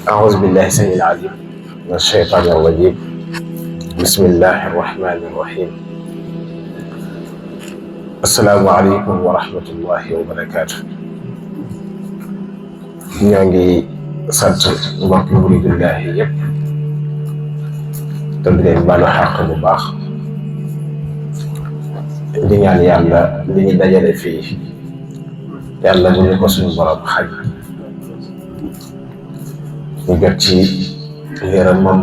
أعوذ بالله السميع العليم من الشيطان الرجيم. بسم الله الرحمن الرحيم. السلام عليكم ورحمة الله وبركاته. ñoo ngi sant mbokki muridullahi yëpp te di leen baalu xàq bu baax di ñaan yàlla li ñu dajale fii yàlla bu ñu ko suñu borom xaj ñu jot ci ngërëmam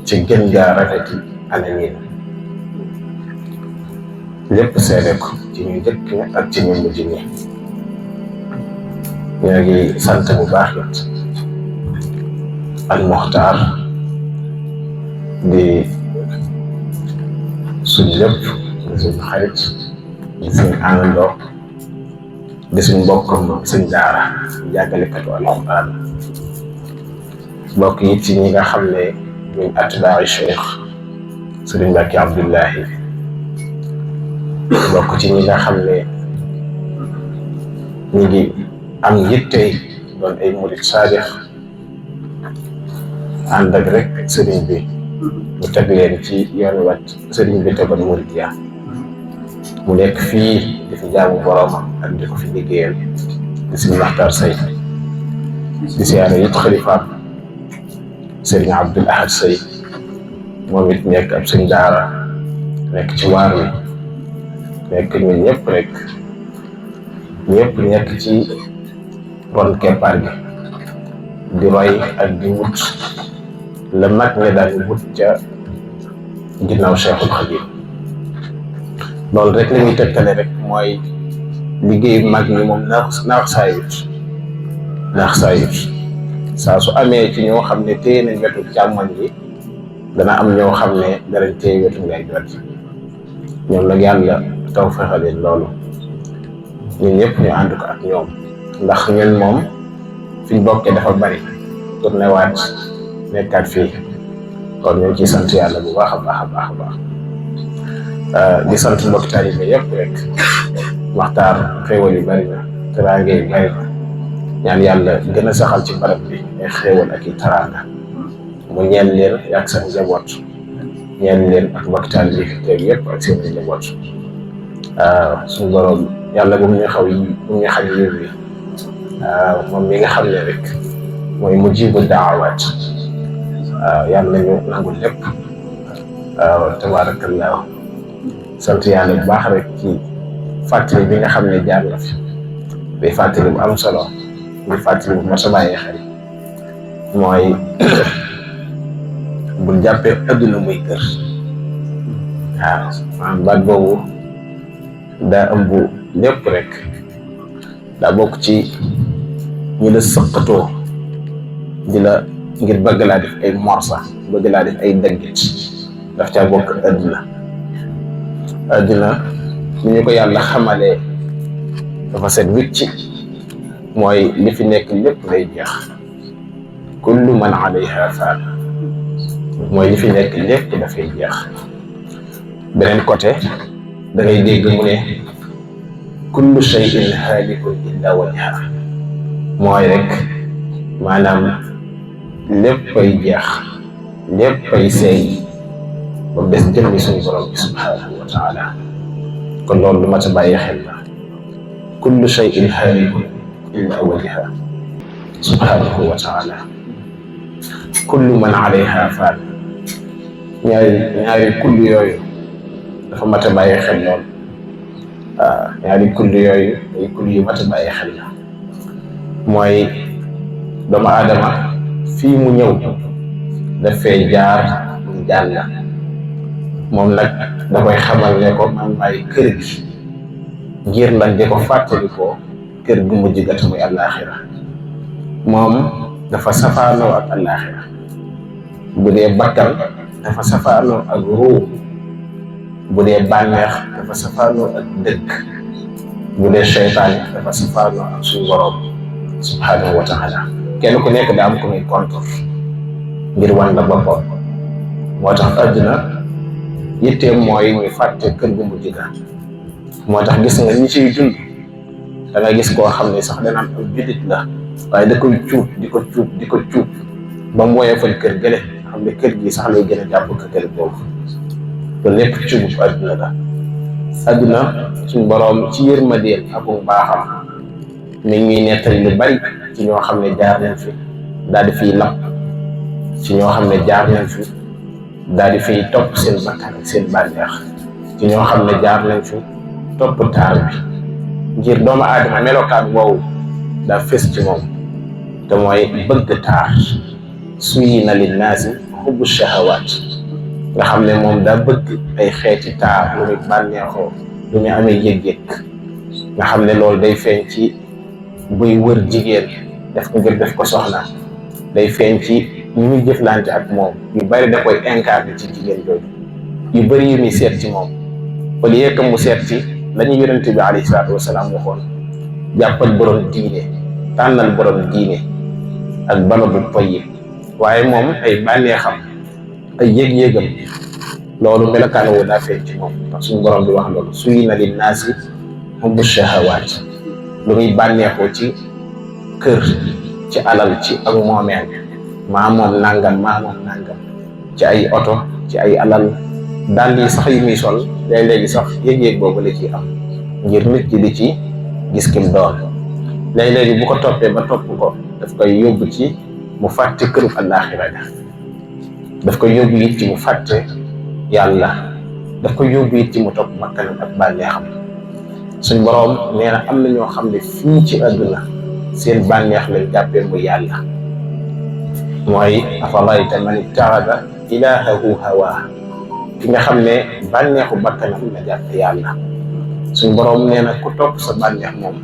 ci gën gaa rafeti anamin lépp seede ko ci ñu njëkk ñi ak ci ñu mujj ñi. ñoo ngi sant bu baax it al Muxtaar di suñ lépp di suñ xarit di suñ àndandoo di suñ mbokkam suñ daara jàngalekatu alxuraan bokk it ci ñi nga xam ne min atbaa'i Cheikh Sëriñ Mbàkke Abdullahi bokk ci ñi nga xam ne ñi ngi am yittey doon ay murit saadix ànd ak rek sëriñ bi mu teg leen ci yoon wat sëriñ bi tegoon murit ya mu nekk fii di fi jaamu boroomam ak di ko fi liggéeyal di Sëriñ Maxtaar Sey di siyaare it xalifaam Sëriñ Abdul Ahad Sey moom it nekk ab sëriñ daara nekk ci waar wi nekk ñun ñëpp rek ñëpp nekk ci ron keppaar gi di roy ak di wut la mag ne daal wut ca ginnaaw Cheikhul Khadim loolu rek la ñuy tegtale rek mooy liggéeyu mag ñi moom naax saayut saa su amee ci ñoo xam ne téye nañ wetu càmmoñ bi dana am ñoo xam ne danañ téye wetu ngay jot ñoom nag yàlla taw fexe leen loolu ñun ñëpp ñu ànd ko ak ñoom ndax ñun moom fiñ bokkee dafa bari tourné waat nekkaat fii kon ñu ngi ciy sant yàlla bu baax a baax a baax a baax di sant mbokki taalibe yëpp rek waxtaan xéewal yu bari na teraange yu bari na ñaan yàlla gën a saxal ci barab bi ay xéewal ak i teraanga mu ñeen leen ak seen njaboot ñeen leen ak mbokki taalibe yi teew yëpp ak seen njaboot suñu borom yàlla bu mu ñu xañ yiw wi moom mi nga xam ne rek mooy mujibu daawaat yàlla ñu nangul lépp tabaarakallaahu sant yàlla bu baax rek ci fàttali bi nga xam ne jaar na fi day fàttali bu am solo di fàttali bu mat a bàyyi xel mooy bul jàppee adduna muy kër waaw maanaam baat boobu daa ëmb lépp rek daa bokk ci ñi la sëqatoo di la ngir bëgg laa def ay morsa bëgg laa def ay daggit daf caa bokk adduna ni ñu ko yàlla xamalee dafa set wicci mooy li fi nekk lépp lay jeex kullu man alayha faan mooy li fi nekk lépp dafay jeex beneen côté da ngay dégg mu ne kullu shay'in haalikun illa wajha mooy rek maanaam léppay jeex léppay seey ba des jëmmi suñu borom bi subhaanahu wa taala kon loolu lu mat a bàyyi xel la kullu shay'in haalikun illa wajha subhaanahu wa taala kullu man alayha faan ñaari kullu yooyu dafa mat a bàyyi xel lool waaw ñaari kull yooyu ay kull yu mat a bàyyi xel la mooy doomu aadama fii mu ñëw dafay jaar mu jàll moom nag da koy xamal ne ko man maay kër gi ngir nag di ko fàttali ko kër gu mujj ga te muy àllaaxira moom dafa safaanoo ak àllaaxira bu dee bakkan dafa safaanoo ak ruu bu dee bànneex dafa safaanoo ak dëkk bu dee seytaane dafa safaanoo ak suñu borom subhaanahu wa taala kenn ku nekk daa am ko muy contour ngir wan la boppam moo tax àdduna yitteem mooy muy fàtte kër gu mujj ga moo tax gis nga ñi ciy dund da nga gis koo xam ne sax danaan ab jullit la waaye da koy cuub di ko cuub ba mu woyofal kër gële xam ne kër gi sax lay gën a jàpp ko kër boobu loolu lépp cuubu adduna la. adduna suñ boroom ci yërmandeem ak baaxam mi ngi nettali lu bari ci ñoo xam ne jaar nañ fi daal di fiy lap, ci ñoo xam ne jaar nañ fi daal di fiy topp seen bakkan ak seen bànneex, ci ñoo xam ne jaar nañ fi topp taar bi ngir doomu aadama melokaan woowu daa fës ci moom te mooy bëgg taar. suyyina linnaasi hubbu shahawaat nga xam ne moom daa bëgg ay xeeti taar lu muy bànneexoo lu muy amee yëg-yëg nga xam ne loolu day feeñ ci buy wër jigéen def ko ngir def ko soxna, day feeñ ci ñu muy jëflante ak moom yu bari da koy incarné ci jigéen jooju, yu bari yu muy seet ci moom au lieu que mu seet ci la ñu yonent bi alayhi salaatu wasalaam waxoon jàppal borom diine, tànnal borom diine ak baladu tayyib, waaye moom ay bànneexam ay yëg-yëgam loolu melokaan woo daa feeñ ci moom ndax suñu borom bi wax loolu suyyina linnaasi hubbu shahawaat lu muy bànneexoo ci kër, ci alal, ci ak moomeel, maa moom nangam ci ay oto, ci ay alal, dàll yi sax yu muy sol léegi sax yëg-yëg boobu la ciy am ngir nit ki di ci gis kim doon. léegi bu ko toppee ba topp ko daf koy yóbbu ci mu fàtte këru àllaaxira ga, daf koy yóbbu it ci mu fàtte yàlla, daf koy yóbbu it ci mu topp bakkanam ak bànneexam. suñ boroom nee na am na ñoo xam ne fii ci àdduna seen bànneex lañ jàppee mu yàlla, mooy afarayta man ittaxada ilaahahu hawaa, ki nga xam ne bànneexu bakkanam la jàppe yàlla. suñ boroom nee na ku topp sa bànneex moom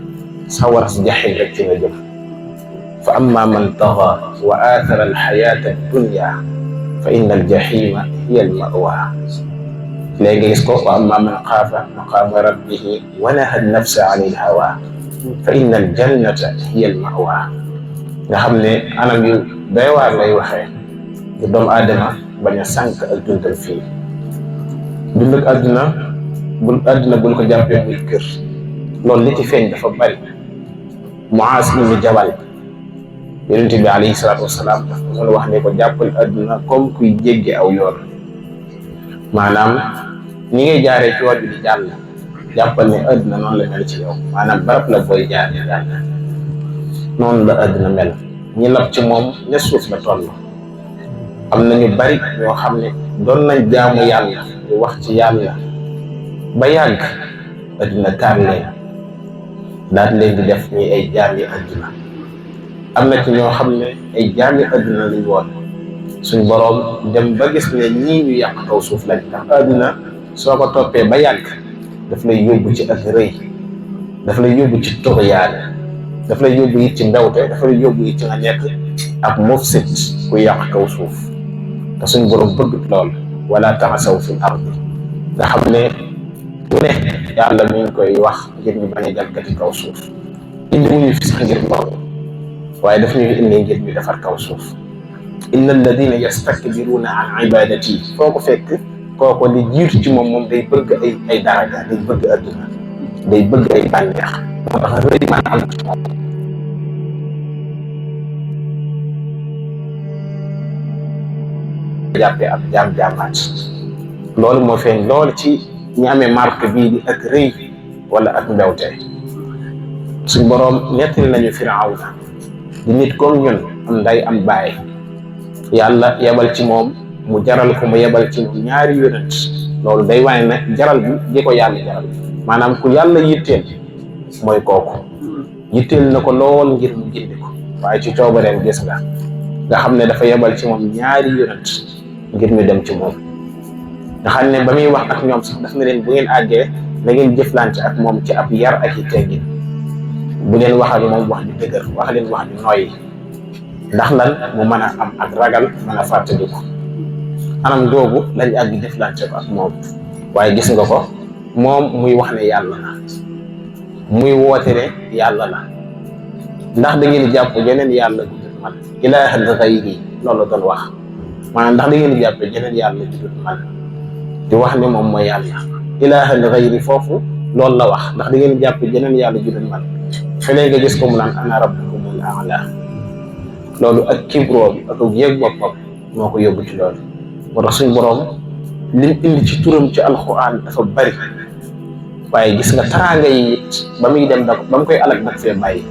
sawar si jaxim rek ci nga jëm. fa amma man taxa wa athara alxayata addunya fa inna aljahima hiya almawa. léegi nga gis ko wa amma man xaafa maqaama rabbihi wa naha nafsa an ilhawa fa inna aljannata hiya almawa. nga xam ne anam yu doy waar lay waxee bu doomu aadama bañ a sànq ak dundal fii. dund ak àdduna bul ko jàppee muy kër, loolu li ci feeñ dafa bari. Muaaz ibn Jabal yonent bi alayhi salaatu wasalaam dafa wax ne ko jàppal àdduna comme kuy jéggi aw yoon, maanaam ni ngay jaaree ci yoon bi di jàll jàppal ne àdduna noonu la mel ci yow, maanaam barab la booy jaar di jàll. noonu la àdduna mel, ñi lab ci moom ne suuf la toll. am na ñu bari ñoo xam ne doon nañ jaamu yàlla di wax ci yàlla ba yàgg àdduna taar leen daal leen di def ñi ay jaami àdduna. am na ci ñoo xam ne ay jaami àdduna lañ woon, suñ boroom dem ba gis ne ñii ñu yàq kaw suuf lañ. ndax àdduna soo ko toppee ba yàgg daf lay yóbbu ci ak rëy, daf lay yóbbu ci tuxyaan, daf lay yóbbu it ci mbewte, daf lay yóbbu it ci nga nekk ak mufsid ku yàq kaw suuf. te suñ boroom bëgg lool wala taxasaw fil ardi, nga xam ne bu ne yàlla mi ngi koy wax ngir ñu bañ a jalgati kaw suuf. indi mu ñu fi sax ngir loolu, waaye daf ñuy indi ngir ñu defar kaw suuf. inna alladina yastakbiruna an ibadati, foo ko fekk kooko li jiitu ci moom day bëgg ay daraja, day bëgg adduna, day bëgg ay bànneex, moo tax rëy man am ci moom. jàppee ab jaam-jaamaat loolu moo feeñ loolu ci ñi amee marque bii di ak rëy wala ak mbewte. suñ boroom nettali nañu Firawna di nit comme ñun, am nday am baay, yàlla yebal ci moom mu jaral ko mu yebal ci moom ñaari yonent. loolu day wane ne jaral bi ko yàlla jaral, maanaam ku yàlla yitteel mooy kooku. yitteel na ko lool ngir mu gindi ko, waaye ci coobareem gis nga xam ne dafa yebal ci moom ñaari yonent ngir ñu dem ci moom. nga xam ne ba muy wax ak ñoom sax daf na leen bu ngeen àggee na ngeen jëflante ak moom ci ab yar ak i teggin, bu leen wax ak moom wax ju dëgër, wax leen wax ju nooy, ndax lan mu mën a am ak ragal, mën a fàttaliku. anam googu lañ àgg jëflante ko ak moom. waaye gis nga ko moom muy wax ne yàlla la, muy woote ne yàlla la. ndax da ngeen jàpp jeneen yàlla ju dul man ilaahan ghayri, loolu doon wax, maanaam ndax da ngeen jàpp jeneen yàlla ju dul man, di wax ne moom mooy yàlla. ilaahan ghayri foofu loolu la wax, ndax da ngeen jàpp jeneen yàlla ju dul man. fële nga gis ko mu naan ana rabbukumul al a'la loolu ak kibroom ak yéeg boppam moo ko yóbbu ci loolu. moo tax suñ boroom lim indi ci turam ci alquran dafa bari waaye gis nga taraanga yi it ba muy dem ba mu koy alak dak fee bàyyi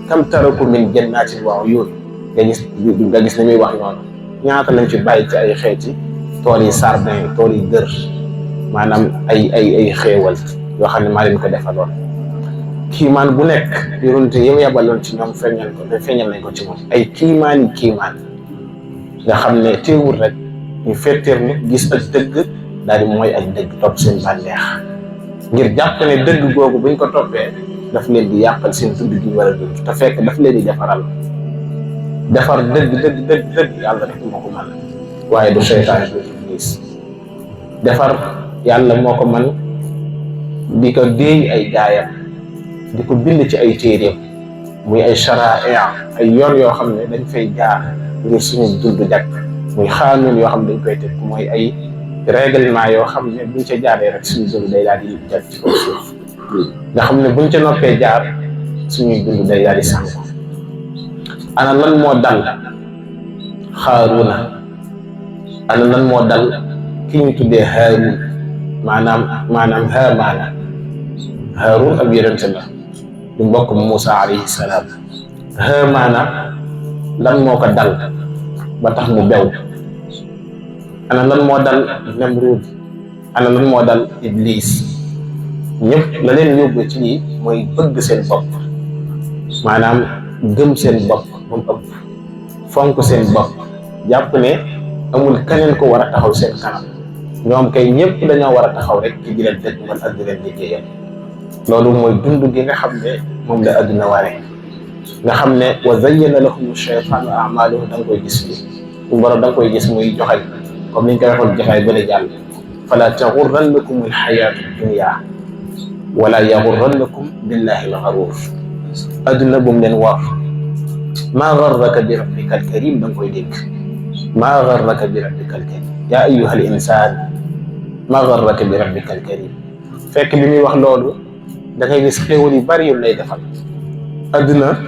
kam taraku min jannatin wa uyun nga gis ne muy wax noonu ñaata lañ fi bàyyi ci ay xeeti tool yi sardin tool yi dër maanaam ay xéewal yoo xam ne maa leen ko defaloon. kiimaan bu nekk yonente yow yabaloon ci ñoom feeñal nañ ko ci moom ay kiimaan nga xam ne teewul rek ñu fetteerlu gis ak dëgg daal di mooy ak dëgg topp seen bànneex ngir jàpp ne dëgg googu buñ ko toppee daf leen di yàqal seen dund gi war a dund te fekk daf leen di defar dëgg yàlla rek moo ko mën waaye du seytaane du iblis defar yàlla moo ko mën di ko déey ay gaayam di ko bind ci ay téeréem muy ay sharaa'ia ay yoon yoo xam ne dañ fay jaar ngir suñu dund jàkk muy xaanuun yoo xam ne dañ koy teg mooy ay règlement yoo xam ne buñ ca jaaree rek suñu dund day daal di jàkk ci kaw suuf nga xam ne buñ ca noppee jaar suñuy dund day daal di sànku. ana lan moo dal Xaaruuna ana lan moo dal ki ñu tuddee Haaruun maanaam Haaruun ab yonent la di mbokk Muusa alayhi salaam. Haamaana lan moo ko dal ba tax mu bew? ana lan moo dal Namruud? ana lan moo dal Iblis? ñëpp la leen yóbbu ci lii mooy bëgg seen bopp maanaam gëm seen bopp moom ëpp fonk seen bopp jàpp ne amul keneen ko war a taxaw seen kanam ñoom kay ñëpp dañoo war a taxaw rek ci di leen dëgmal ak di leen liggéeyal. loolu mooy dund gi nga xam ne moom la adduna waree nga xam ne wa zayyana lahum shaytaanu a'maalahum da nga koy gis fii bu borom da nga koy gis muy joxañ comme niñ koy waxoon joxaay bële jàll fala taxurrannakum alxayaatu dunya wala yaxurrannakum billahi alxaruur adduna bu mu leen war maa garraka bi rabbika alkarim da nga koy dégg maa garraka bi rabbika alkarim yaa ayyuha al insaan maa garraka bi rabbika alkarim fekk bi muy wax loolu da ngay gis xéewal yu bari yu lay defal. adduna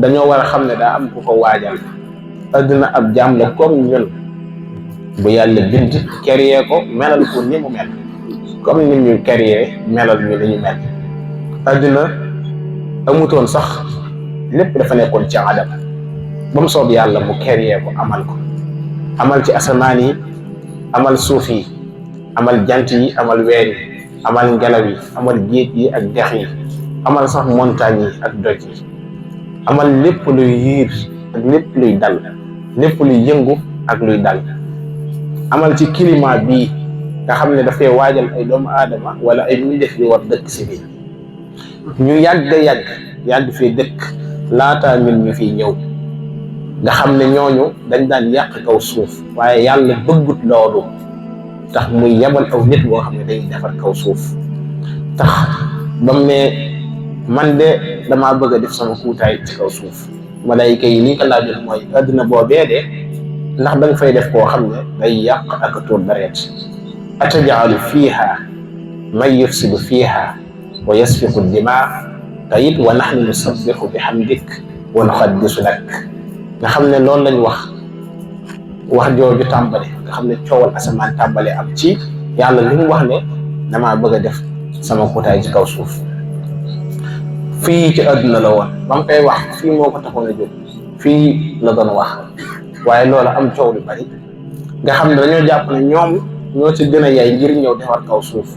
dañoo war a xam ne daa am ku ko waajal adduna ab jaam la comme ñun bu yàlla bind créé ko melal ko ni mu mel comme ni ñu créé melal ñu ni ñu mel. adduna amutoon sax lépp dafa nekkoon ci adam ba mu soob yàlla mu créé ko amal ci asamaan yi amal suuf yi amal jant yi amal weer yi amal ngelaw yi amal géej yi ak dex yi amal sax montagne yi ak doj yi amal lépp luy yiir ak lépp luy dal lépp luy yëngu ak luy dal amal ci climat bii nga xam ne dafay waajal ay doomu aadama wala ay mbindeef yi war dëkk si biir ñu yàgg fee dëkk laataa ñun ñu fiy ñëw nga xam ne ñooñu dañ daan yàq kaw suuf waaye yàlla bëggut loolu tax muy yabal aw nit boo xam ne dañuy defar kaw suuf tax ba mu ne man de damaa bëgg a def sama kuutaay ci kaw suuf malayka yi li ko laajoon mooy adduna boobee de ndax da nga fay def koo xam ne day yàq ak tuur deret atajaalu fiiha man yufsidu fiiha wa yasfiku dimaa te it wa nahnu nusabbihu bihamdik wa nuqaddisu lak nga xam ne loolu lañ wax jooju tàmbale nga xam ne coowal asamaan tàmbale am ci yàlla li mu wax ne damaa bëgg a def sama kuutaay ci kaw suuf fii ci àdduna la woon ba mu koy wax fii moo ko taxoon a jóg fii la doon wax waaye loolu am coow lu bari nga xam ne dañoo jàpp ne ñoom ñoo ci gën a yaay ngir ñëw defar kaw suuf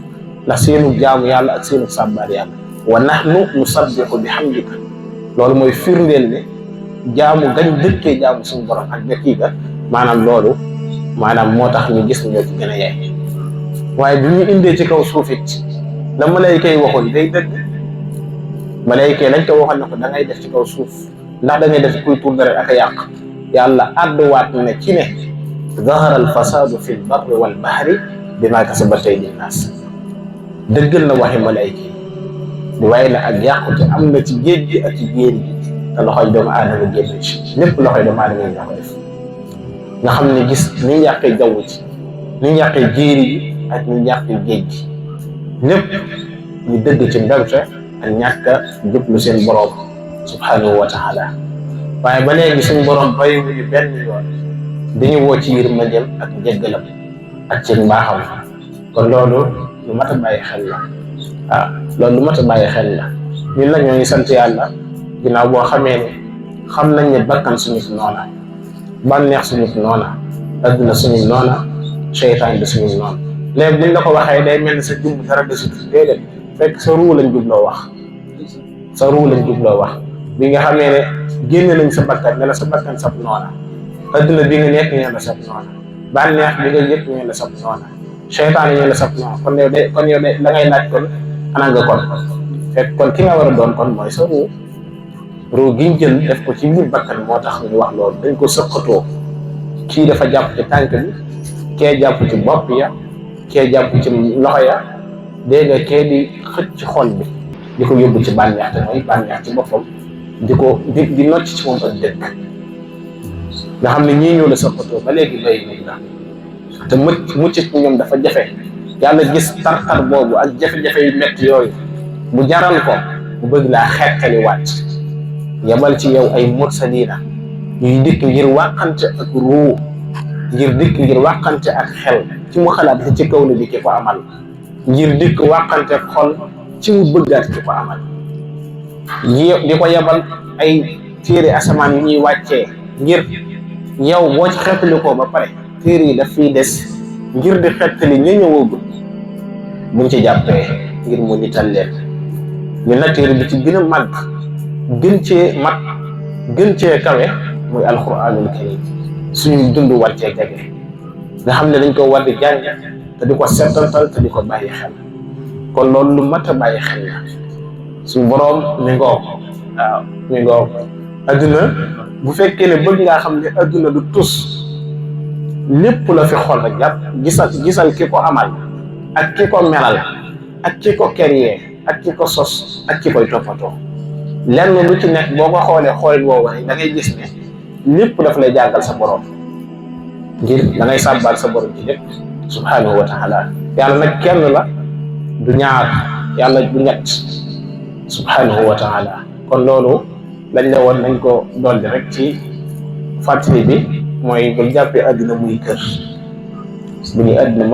ndax seenu jaamu yàlla ak seenu sàbbaar yàlla wa nahnu nusabbihu bihamdika loolu mooy firndeel ne jaamu gañ dëkkee jaamu suñu borom ak dëkki ga maanaam loolu maanaam moo tax ñu gis ñoo ci gën a yaay waaye bi ñu indee ci kaw suuf it la malayka yi waxoon day dëgg malayka yi lañ ko waxoon ne ko da ngay def ci kaw suuf ndax da ngay def kuy tuur deret ak a yàq yàlla àdduwaat ne ci ne zahara al fasadu fi l barri wal bahri bima kasabat aydi nnaas dëggal na waxi malayka yi di waaye na ak yàqute am na ci géej gi ak ci jéer gi te loxoy doomu aadama génn ci lépp loxoy doomu aadama yi ñoo ko def nga xam ne gis ni ñu yàqee jaww ji ni ñu yàqee jéeri gi ak ni ñu yàqee géej gi lépp ñu dëgg ci mbewte ak ñàkk a jublu seen borom subhanahu wa taala waaye ba léegi suñu borom bàyyiwuñu benn yoon dañu woo ci yërmandeem ak njëggalam ak ci mbaaxam kon loolu lu mat a bàyyi xel la loolu lu mat a bàyyi xel la ñun nag ñoo ngi sant yàlla ginnaaw boo xamee ne xam nañ ne bakkan suñu noona bànneex suñu noona adduna suñu noona seytaan bi suñu noona léegi buñ la ko waxee day mel ni sa jumb dara desut déedéet fekk sa ruu lañ jubloo wax bi nga xamee ne génne nañ sa bakkan ne la sa bakkan sab noona adduna bi nga nekk ñeen la sab noona bànneex bi nga yëpp ñeen la sab noona seytaan ñeen la sab noona kon yow de la ngay laaj kon ana nga kon fekk kon ki nga war a doon kon mooy sa ruu gi ñu jël def ko ci biir bakkan moo tax ñu wax loolu dañ ko sëqatoo kii dafa jàpp ci tànk bi kee jàpp ci bopp ya kee jàpp ci loxo ya dégg nga kee di xëcc ci xol bi di ko yóbbu ci bànneex te mooy bànneex ci boppam di nocc ci moom ak dëkk nga xam ne ñii ñëw la sëqatoo ba léegi bay nañ la te mucc ci ñoom dafa jafe yàlla gis tar-tar boobu ak jafe-jafe yu métti yooyu mu jaral ko mu bëgg laa xettali wàcc yabal ci yow ay mursalina ñuy dikk ngir wàqante ak ruu ngir wàqante ak xel ci mu xalaat li ci kaw la di ki ko amal ngir dikk wàqante ak xol ci mu bëggaat ki ko amal di ko yabal ay téere asamaan yu ñuy wàccee ngir yow boo ci xettali ko ba pare téere yi daf fiy des ngir di xettali ña ñëwagul buñ ci jàppee ngir mu nital leen ñu na téere bi ci gën a màgg gën cee mat gën cee kawe muy alquranul karim suñu dund war cee jege nga xam ne dañ ko war di jàng te di ko settantal te di ko bàyyi xel kon loolu lu mat a bàyyi xel la suñu boroom mi ngoog adduna bu fekkee ne bëgg ngaa xam ne adduna du tus lépp la fi xol rek jàpp gisal ki ko amal ak ki ko melal ak ki ko créé ak ki ko sos ak ki koy toppatoo lenn lu ci nekk boo ko xoolee xool boobu rek da ngay gis ne lépp daf lay jàngal sa borom ngir da ngay sàbbaal sa borom ci lépp subhanahu wa taala yàlla nag kenn la du ñaar yàlla du ñett subhanahu wa taala kon loolu lañ la woon nañ ko dolli rek ci fàttali bi mooy bul jàppee àddina muy kër bu ñuy àddina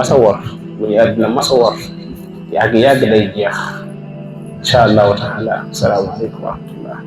masa wor yàgg day jeex incha allahu taala asalaamaaleykum wa rahmatullah